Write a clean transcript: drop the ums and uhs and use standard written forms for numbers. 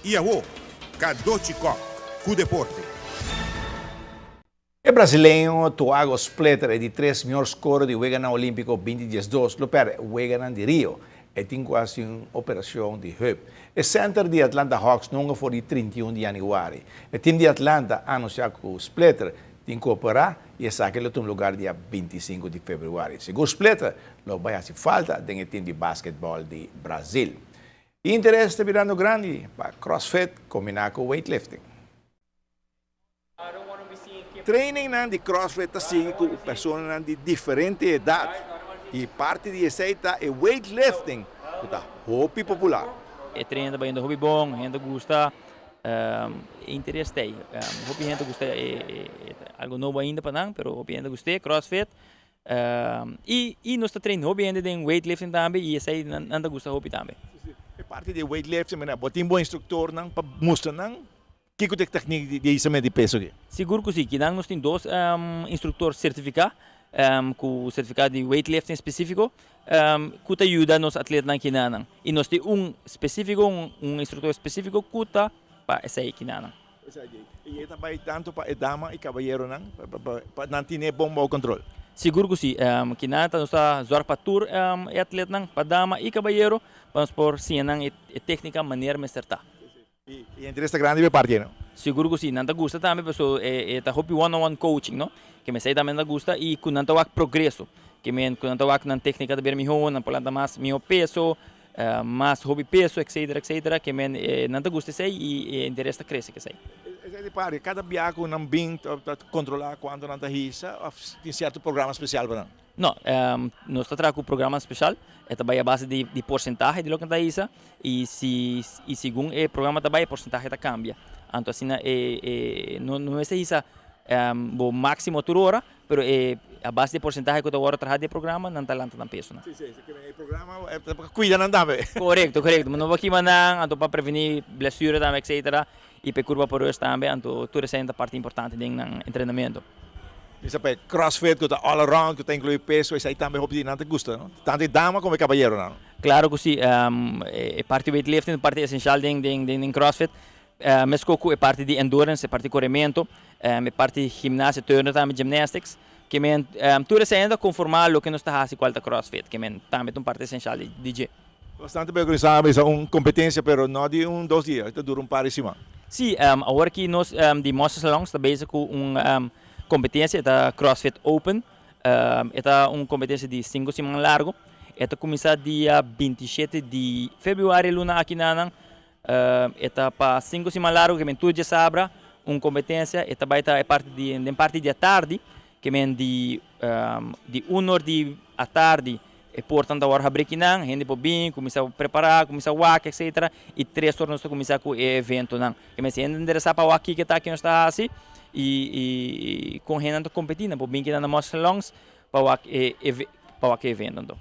I awo, Cadochi Kock ku deporte. E brasileño Tuago Splitter e di tres mihor scorer di Weganan Olimpico 2012 lo perde Weganan di Rio. E tin cu haci un operacion di heup. E center di Atlanta Hawks no hunga for di 31 di januari. E team di Atlanta a anuncia cu Splitter tin cu opera y esaki lo tuma lugar dia 25 di februari. Segun Splitter lo bay haci falta den e team di basketball di Brazil. Interes ta birando grandi pa CrossFit combina cu weightlifting. Trainingnan di CrossFit ta sigui cu personanan di diferente edad y parti di esey ta e weightlifting cu ta hopi popular. E training ta bayendo hopi bon, hende gusta, e interes ta ey. Hopi hende gusta e algo nobo ainda pa nan, pero hopi hende gusta e CrossFit. Y nos ta train hopi hende den weightlifting tambe y esey nan ta gusta hopi tambe. E parti di weightlifting, mira, bo tin bo instructornan pa mustra nan kiko ta e techniek di hisa di peso aki? Sigur cu si, kinan nos tin dos instructor certifica, cu certificado di weightlifting specifico, cu ta yuda nos atletanan kinanan. Y nos tin un specifico, un instructor specifico cu ta pa esey kinanan. Y e ta bay tanto pa e dama y caballeronan, pa nan tene bon bao control? Sigur cu si. Kinan ta nos ta zorg pa tur e atletanan, pa dama y caballero, pa nos por siña nan e tecnica manera mester ta. Y interes ta grandi pa e parti no? Sigur cu si. Nan ta gusta tambe pasobra e ta hopi one on one coaching no. Ke mesey tambe nan ta gusta y cu nan ta wak progreso. Ke men cu nan ta wak nan tecnica ta bira miho, nan por lanta mas miho peso, mas hopi peso etcetera etcetera. Ke men nan ta gusta esey y e interes ta crece cu esey. Esey di parti, cada bia cu nan bin ta controla cuanto nan ta hisa of tin cierto programa special pa nan? No, nos ta traha ku programa speshal, e ta bai a base di porsentahe di loke nan ta hisa i si i segun e programa ta bai e porsentahe ta kambia. Anto asina e e no no mester hisa bo máksimo tur ora, pero e a base di e porsentahe ku ta wòrdu traha di e programa nan ta lanta nan pesonan. Si, si, e programa ta pa kuida nan tambe. Korekto, korekto. No pa kima nan, anto pa prevení blesura tambe etsetera. I p'e kurpa por rust tambe, anto tur esei ta parti importante den nan entrenamentu. Bisa p'e crossfit ku ta all around, ku ta inkluí peso, esei tambe hopi di nan ta gusta, no? Tantu e dama komo e kabayeronan. Klaro ku si. E parti weightlifting ta parti esenshal den den crossfit. Meskos ku e parti di endurance, e parti korementu, e parti gimnasia, turner tambe, gymnastics. Ke men tur esei ta konformá loke nos ta hasi kual ta crossfit. Ke men tambe ta un parti esenshal di dje. Bastante be organisa mesa un competencia pero no di un dos dia, e ta dura un par di siman. Sí, awor aki nos di Monster Salon sta bezig cu un competencia, e ta CrossFit Open. E ta un competencia di cinco siman largo. E ta cuminsa dia 27 di februari luna aki nanan. E ta pa cinco siman largo ke men tur djasabra un competencia. E ta bay ta e parti di den parti di atardi ke men di di un or di atardi. E portanan ta wòrdu habrí kinan, hende por bin, kuminsá prepará, kuminsá wak, etsetera. I tres ora nos ta kuminsá ku e eventonan. Ke men si hende ta interesá pa wak kiko ta ke nos ta hasi i i kon hendenan ta kompetí, nan por bin kinan na Mosque Salons pa wak e pa wak e evento anto.